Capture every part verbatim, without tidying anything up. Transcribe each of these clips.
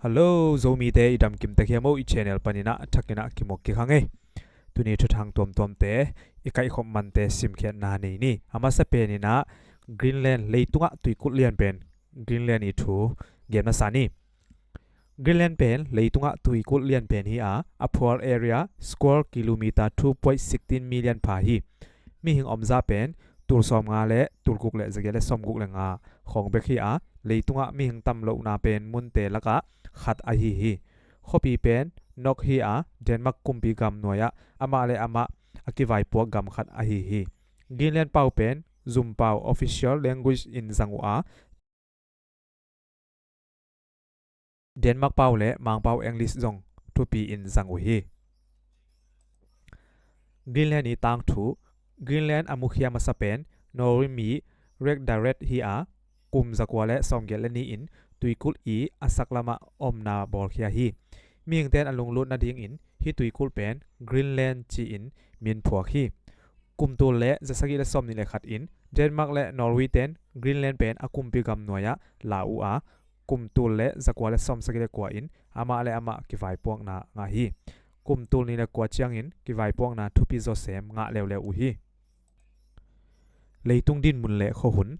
Hello, Zomite i dam kim tek hiam? I channel panin ah thakin ah kimu kik hang ei. Tuni thuthang tuamtuamte, i kaihkhop mante simkhiatna nei ni. A masa penin ah Greenland leitungah tuikulh lian pen Greenland i thu gen masa ni. Greenland pen leitungah tuikulh lian pen hi a, a phual area square kilometer two point sixteen million pha hi. Mihing omzah pen tul sawmnga le tul guk le zagiat le sawmguk le nga khawng bek hi a, leitungah mihing tam lohna pen munte lakah khat ahi hi. Khuapi pen Nuuk hi a, Denmark kumpi gam nuai-ah amah le amah a kivaipuak gam khat ahi hi. Greenland pau pen zum pau, official language in zang uh a, Denmark pau le Mangpau English zong thupi in zang uh hi. Greenland i tangthu. Greenland a mukhia masa pen Norway mi Rek Daret hi a, kum zakua le sawmgiat le ni-in tuikulh i a saklamah omna bawlkhia hi. Mihingte'n a lunglut nadingin hih tuikulh pen Greenland ci-in min phuak hi. Kum tul le zasagih le sawmnih le khat in Denmark le Norway te'n Greenland pen a kumpi gam nuai-ah la uh a, kum tul le zakua le sawmsagih le kua in amah le amah kivaipuakna ngah hi. Kum tul nih le kua ciangin kivaipuakna thupi zawsem ngah leuleu uh hi. Leitung dinmun le khuahun.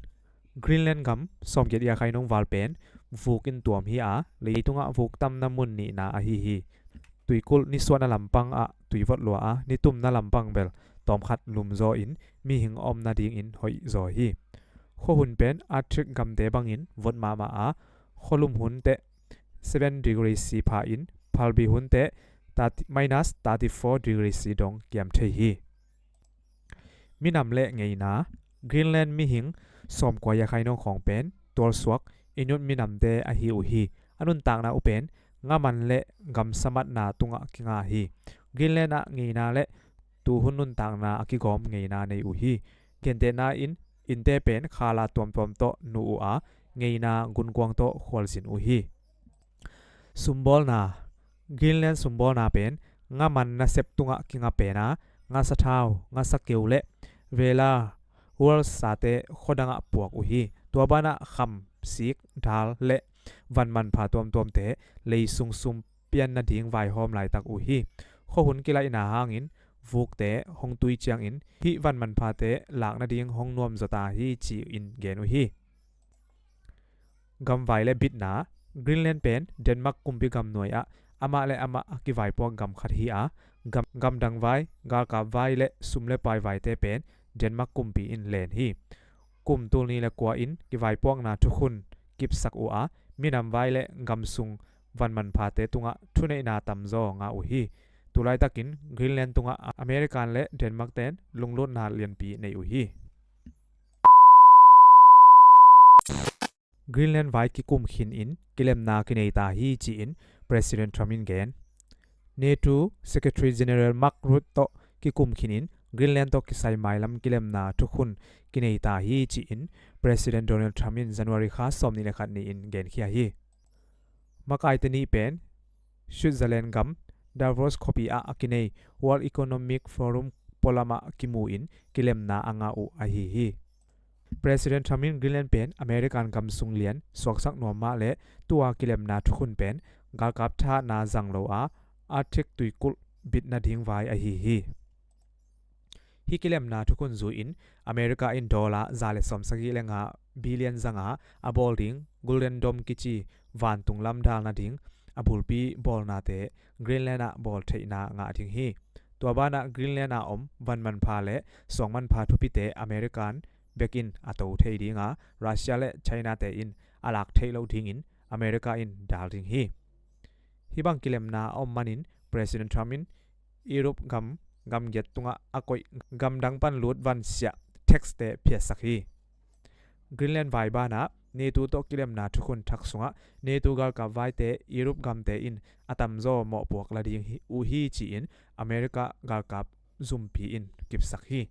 Greenland gam sawmgiat i a khai nong val pen vuk in tuam hi a, leitungah vuk tamna mun nihna ahi hi. Tuikulh nisuahna lampang ah tui vot lua a, nitumna lampang bel tawmkhat lumzaw in mihing omna dingin hoihzaw hi. Khuahun pen Arctic gamte bangin vot mahmah a, khualum hun teh seven degree C pha in, phalbi hun teh minus thirty four degree C dong kiam thei hi. Minam le ngeina. Greenland mihing sawmkua i a khai nong khawng pen tualsuak Inuit minamte ahi uh hi. A nuntakna uh pen ngaman le gamsa matna tungah kinga hi. Greenland ah ngeina le tuhun nuntakna a kigawm ngeina nei uh hi. Gentehna in, innte pen khala tuamtuam tawh nuh uh a, ngeina gunkuang tawh khualzin uh hi. Sumbawlna. Greenland sumbawlna pen ngaman nasep tungah kinga pen a, ngasathau, ngasakeu le vela, whales sate khuadangah puak uh hi. Tua banah kham, sik, dal le van manpha tuamtuamte leisung sum pian nading vaihawm laitak uh hi. Khuahun kilaihna hangin vukte hong tui ciangin hih van manphate lak nading hong nuamzaw ta hi ci-in gen uh hi. Gamvai le bitna. Greenland pen Denmark kumpi gam nuai-ah amah le amah a kivaipuak gam khat hi a, gam, gamdang vai, galkap vai le sum le pai vaite pen Denmark kumpi in len hi. Kum tul nih le kua in kivaipuakna thukhun kipsak uh a, minam vai le gamsung van manphate tungah thuneihna tamzaw ngah uh hi. Tulaitakin Greenland tungah American le Denmark te'n lunglutna lianpi nei uh hi. Greenland vai kikum khinin kilemna kinei ta hi ci-in President Trump in gen. NATO Secretary General Mark Rutte tawh kikum khinin Greenland tawh kisai mailam kilemna thukhun kinei ta hi ci-in President Donald Trump in January kha sawmnih le khat ni-in genkhia hi. Makaite nih pen Switzerland gam Davos khuapi ah a kinei World Economic Forum pualamah kimu-in kilemna a ngah uh ahi hi. President Trump in Greenland pen American gamsung lian suaksak nuam mah le tua kilemna thukhun pen galkap thahatna zang lo a, Arctic tuikulh bit nading vai ahi hi. Hih kilemna thukhun zui-in America in dollar za le sawmsagih le nga billion zanga a bawl ding Golden Dome kici vantung lam dal nading a bulpi bawlnate Greenland ah bawl theihna ngah ding hi. Tua banah Greenland a om van manpha le suang manpha thupite American bekin a to thei dinga, Russia le China te in a lak theih loh dingin America in dal ding hi. Hih bang kilemna a om manin President Trump in Europe gam, gamgiat tungah a koih gamdang pan lut vansiah tax te phiatsak hi. Greenland vai banah NATO tawh kilemna thukhun thak sungah NATO galkap vaite Europe gamte in a tamzaw mawhpuak la ding uh hi ci-in America galkap zumpi in kipsak hi.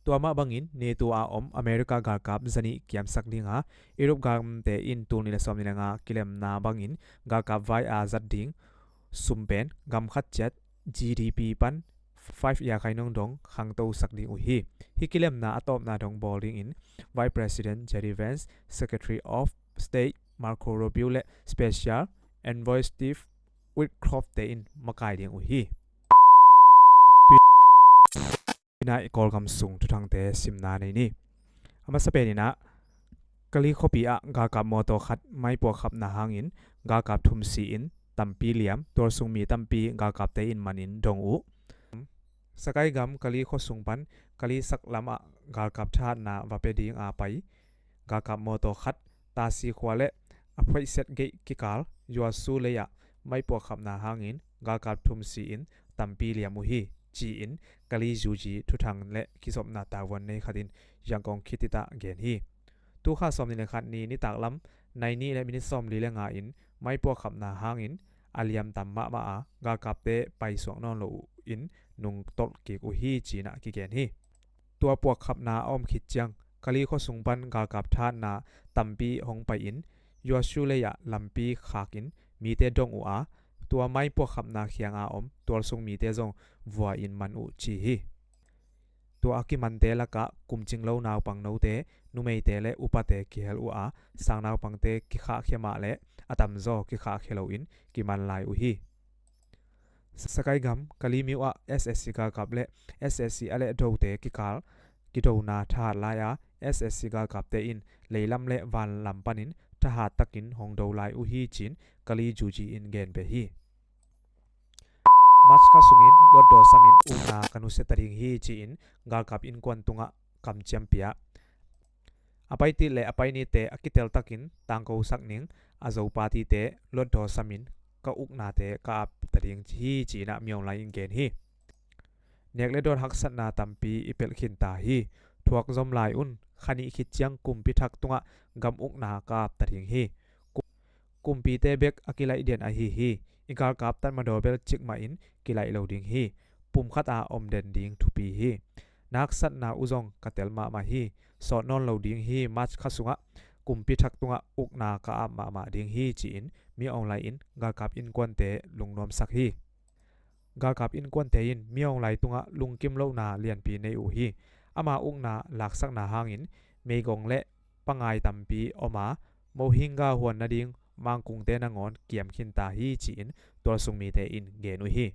Tua mah bangin NATO a om America galkap zanih kiamsak dinga, Europe gamte in tul nih le sawmnih le nga kilemna bangin galkap vai a zat ding sum pen gam khat ciat G D P pan five i a khai nong dong khangtosak ding uh hi. Hih kilemna a tawpna dong bawl dingin Vice President J D Vance, Secretary of State Marco Rubio le Special Envoy Steve Witkoff te in makai ding uh hi. Ina i Kawlgam sung thuthangte simna nei ni. A masa pen inah Kali khuapi ah galkap mawtaw khat maipuak khapna hangin galkap thum si in tampi liam, tualsung mi tampi galkapte in manin dong uh. Sakai gam Kali khuasung pan Kali saklam ah galkap thahatna va pia ding a pai galkap mawtaw khat Tasi khua le a phoihsiat geih kikal Yuasu lei ah maipuak khapna hangin galkap thum si in tampi liam uh hi, ci-in Kali Zuji thuthang le kizopna tavuan nei khat in Yangon khitit ah gen hi. Tukha sawmnih le khat ni nitak lam nai nih le minit sawmli le nga in maipuak khapna hangin a liamtam mahmah a galkapte paisuak nawn lo uh in nungtolh kik uh hi, ci-in ah kigen hi. Tua puak khapna a om khit ciang Kali khuasung pan galkap thahatna tampi hong pai in Yuasu lei ah lampi khak in mite dong uh a, tua maipuak khapna khiang a om tualsung mite zong vua in man uh ci hi. Tua a kimante lakah kumcing lo naupang note, numeite le upate kihel uh a, sang naupangte kikhahkhia mah le a tamzaw kikhahkhia loin kiman lai uh hi. Sakai gam Kali myo ah S S C galkap le S S C a lehdote kikal kidona thahat lai a, S S C galkapte in leilam le vanlam panin thahat takin hong do lai uh hi, ci-in Kali Zuji in gen beh hi. March kha sungin luatdaw samin ukna ka nusia ta ding hi, ci-in galkap innkuan tungah kamciam pia. A paitih le a painite a kiteltakin tangkosak ning a zo partyte luatdaw samin ka uknate ka ap ta ding hi, ci-in ah Min Aung Hlaing in gen hi. Nek le dawn haksatna tampi i pelh khinta hi. Thuak zom lai un, kha nih khit ciang kumpi thak tungah gam ukna ka ap ta ding hi. Kumpite bek a kilaih den ahi hi. I galkap tatmadaw bel cikmah in kilaih lo ding hi. Pumkhat a om den ding thupi hi. Na haksatna uh zong ka tel mahmah hi. Sawt nawn lo ding hi. March kha sungah kumpi thak tungah ukna ka ap mahmah ding hi, ci-in Min Aung Hlaing in galkap innkuante lungnuamsak hi. Galkap innkuante in Min Aung Hlaing tungah lungkim lohna lianpi nei uh hi. Ama ukna laksakna hangin meigong le pangai tampi om a, mohingga huan nading mangkungte nangawn kiam khinta hi, ci-in tualsung mite in gen uh hi.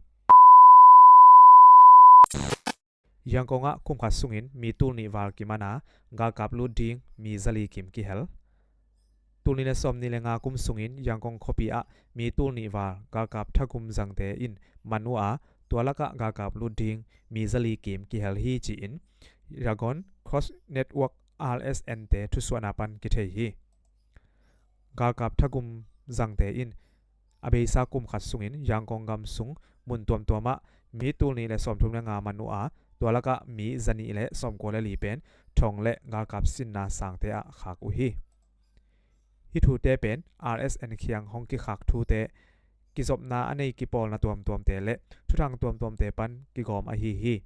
Yangon ah kum khat sungin mi tul nih val kiman a, galkap lut ding mi zali kim kihel. Tul nih le sawmnih le nga kum sungin Yangon khuapi ah mi tul nih val galkap thagum zangte in man uh a, tua lakah galkap lut ding mi zali kim kihel hi, ci-in Yangon Cross Network R S N te thusuahna pan kithei hi. Galkap thagum zangte in a beisa kum khat sungin Yangon gam sung mun tuamtuam ah mi tul nih le sawmthum le nga man uh a, tua lakah mi zanih le sawmkua le li pen thong le galkap sinna sangte ah khak uh hi. Hih thute pen R S N khiang hong kikhak thute, kizopna a nei kipawlna tuamtuamte le thuthang tuamtuamte pan kigawm ahi hi.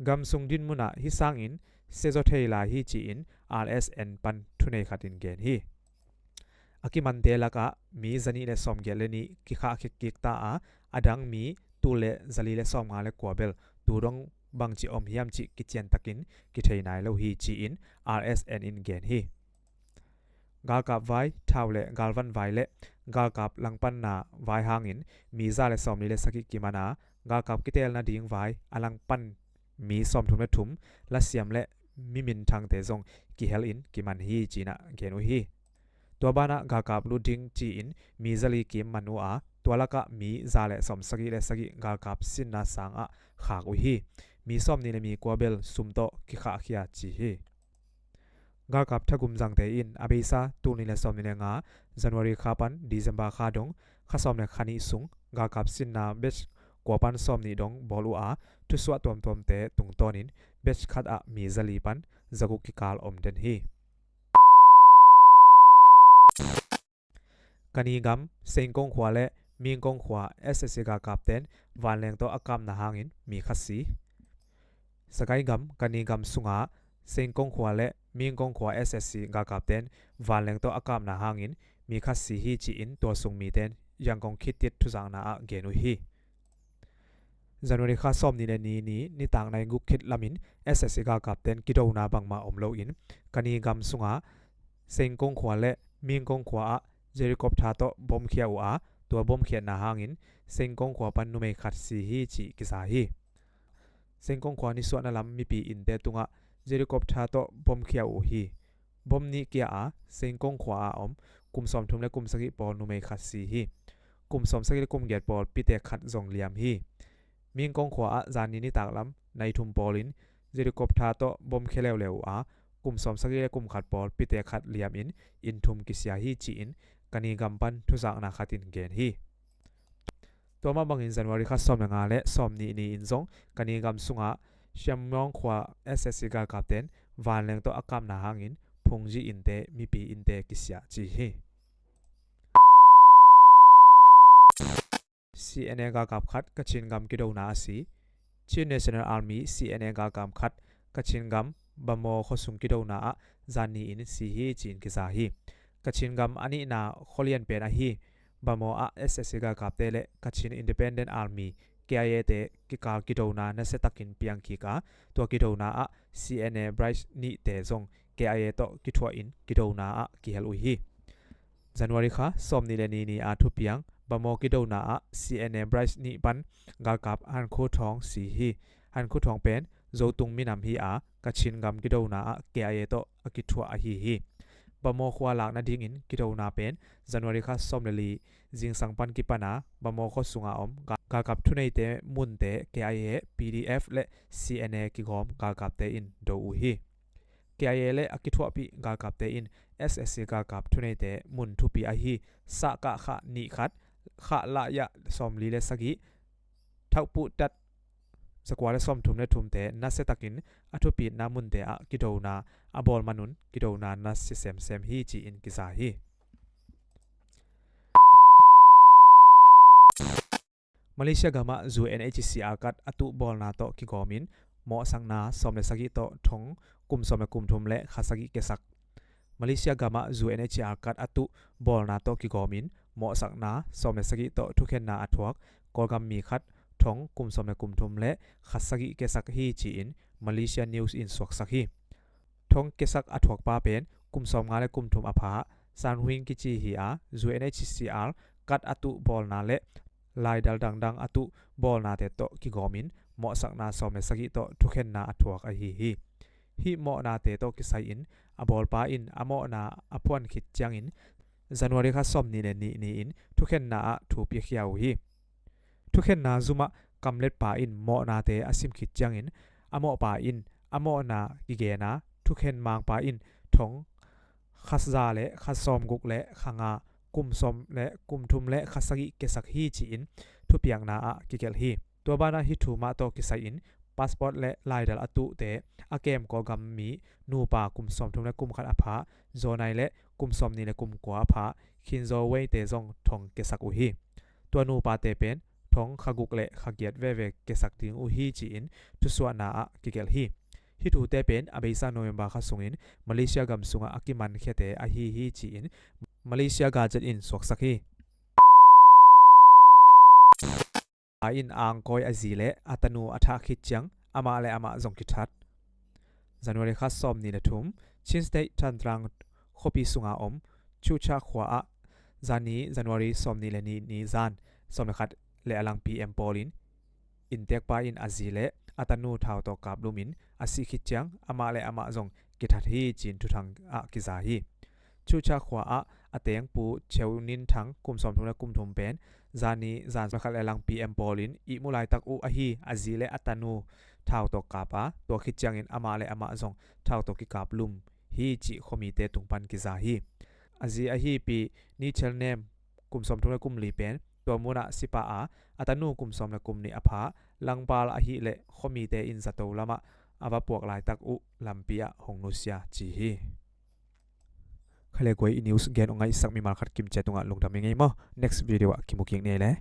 Gam sung dinmun ah hih sangin siazaw thei lai hi, ci-in R S N pan thunei khat in gen hi. A kimante lakah mi zanih le sawmgiat le nih kikhahkhia kik ta a, a dang mi tul le zali le sawmnga le kua bel tu dong bangci om hiam cih kiciantakin kithei nai lo hi, ci-in R S N in gen hi. Galkap vai, thau le galvan vai le galkap langpanna vai hangin mi za le sawmli le sagih kiman a, galkap kitelna ding vai a langpan mi sawmthum le thum, lasiam le mi minthangte zong kihel in kiman hi, ci-in ah gen uh hi. Tua banah galkap lut ding ci-in mi zali kim man uh a, tua lakah mi za le sawmsagih le sagih galkap sinna sang ah khak uh hi. Mi sawmnih le mi kua bel sum tawh kikhahkhia ci hi. Galkap thagum zangte in a beisa tul nih le sawmnih le nga January kha pan December kha dong kha sawm le kha nih sung galkap sinna batch kua pan sawmnih dong bawl uh a, thusuah tuamtuamte tungtawnin batch khat ah mi zali pan zaguk kikal om den hi. Kani gam Sengkong khua le Mingkong khua S S C galkapten vanleng tawh a kapna hangin mi khat si. Sakai gam Kani gam sunga Sengkong khua le Mingkong khua S S C galkapten vanleng tawh a kapna hangin mi khat si hi, ci-in tualsung miten Yangon khittit thuzakna ah gen uh hi. January kha sawmnih le ni ni nitak nai guk khit lamin S S C galkapten kidona bangmah om loin Kani gam sunga Sengkong khua le Mingkong khua ah helicopter tawh bom khia uh a, tua bom khiatna hangin Sengkong khua pan numei khat si hi cih kiza hi. Sengkong khua nisuahna lam mipi innte tungah helicopter tawh bom khia uh hi. Bom nih kia a Sengkong khua a om kum sawmthum le kum sagih pawl numei khat si hi. Kum sawmsagih le kum giat pawl pite khat zong liam hi. Mingkong khua ah zanni nitak lam nai thum pawlin helicopter tawh bom khia leuleu uh a, kum sawmsagih le kum khat pawl pite khat liamin inn thum kisia hi ci-in Kani gam pan thuzakna khatin gen hi. Tua mah bangin January kha sawm le nga le sawm nih ni-in zong Kani gam sungah Siammawng khua S S C galkapten vanleng tawh a kapna hangin Phungji innte mipi innte kisia ci hi. C N A galkap khat Kachin gam kidona a si. Chin National Army C N A galkap khat Kachin gam Bamaw khuasung kidona ah zanni in si hi ci-in kiza hi. Kachin gam a nihna khualian pen ahi Bamaw ah S S C galkapte le Kachin Independent Army K I A te kikal kidona nasiatakin piang kik a, tua kidona ah C N A branch nihte zong K I A tawh kithuah in kidona ah kihel uh hi. January kha sawm nih le ni ni a thupiang Bamaw kidona ah C N A branch nih pan galkap Han Khu Thawng si hi. Han Khu Thawng pen Zotung minam hi a, Kachin gam kidona ah K I A tawh a kithuah ahi hi. Bamaw khua lakna dingin kidona pen January kha sawm le li zingsang pan kipan a, Bamaw khua sunga om gal-, galkap thuneite munte K I A, P D F le C N A kigawm galkapte in do uh hi. K I A le a kithuahpih galkapte in S S C galkap thuneite mun thupi ahi Sahkah khah nih khat, khah lahyah sawmli le sagih, thauhpuhtat zakua le sawmthum le thumte nasiatakin a thupitna munte ah kidona a bawl manun kidona nasia semsem hi ci-in kiza hi. Malaysia gamah U N H C R card a tuh bawlna tawh kigawmin mawhsakna sawm le sagih tawh thong kum sawm le kum thum le kha sagih kiasak. Malaysia gamah U N H C R card a tuh bawlna tawh kigawmin mawhsakna sawm le sagih tawh thukhenna a thuak Kawlgam mi khat thong kum sawm le kum thum le kha sagih kiasak hi ci-in Malaysia News in suaksak hi. Thong kiasak a thuakpa pen kum sawmnga le kum thum a pha San Huing kici hi a, U N H C R card a tuh bawlna le laidal dangdang a tuh bawlnate tawh kigawmin mawhsakna sawm le sagih tawh thukhenna a thuak ahi hi. Hih mawhnate tawh kisai-in a bawlpa in a mawhna a phuan khit ciangin January kha sawm nih le nih ni-in thukhenna ah thu piakhia uh hi. Thukhenna zumah kamletpa in mawhnate a sim khit ciangin a mawhpa in a mawhna kigen a, thukhen mangpa in thong kha za le kha sawmguk le kha nga, kum sawm le kum thum le kha sagih kiasak hi ci-in thupiakna ah kigelh hi. Tua banah hih thu mah tawh kisai-in passport le laidal a tuhte a kem Kawlgam mi nupa kum sawmthum le kum khat a pha Zaw Nai le kum sawmnih le kum kua a pha Khin Zaw Wei te zong thong kiasak uh hi. Tua nupate pen thong kha guk le kha giat veve kiasak ding uh hi ci-in thusuahna ah kigelh hi. Hih thute pen a beisa November kha sungin Malaysia gam sungah a kimankhiate ahi hi ci-in Malaysia Gazette in suaksak hi. A in angkawi a zi le a tanu a thah khit ciang amah le amah zong kithat. January kha sawm nih le thum, Chin State Thantlang khuapi sunga om Chucha khua ah zani January sawm nih le nih ni zan sawm le khat le a lang P M pawlin inntekpa in a zi le a tanu thau tawh kaplumin a sih khit ciang amah le amah zong kithat hi ci-in thuthang ah kiza hi. Chucha khua ah a teng Pu Cheu Nin Thang kum sawmthum le kum thum pen zani zan sawm le khat le lang P M pawlin ihmu laitak uh ahi a zi le a tanu thau tawh kap a, tua khit ciangin amah le amah zong thau tawh kikaplum hi cih khuamite tung pan kiza hi. A zi ahi Pi Ni Chel Nem kum sawmthum le kum li pen tua munah si pah a, a tanu kum sawm le kum nih a pha Langpal ahih leh khuamite in zato lamah a va puak laitak uh lampi ah hong nusia ci hi. Khalekuai i news gen uh ngaihsak mimal khat kimcia tungah lungdam i ngei maw? Next video ah kimu kik ni ei le.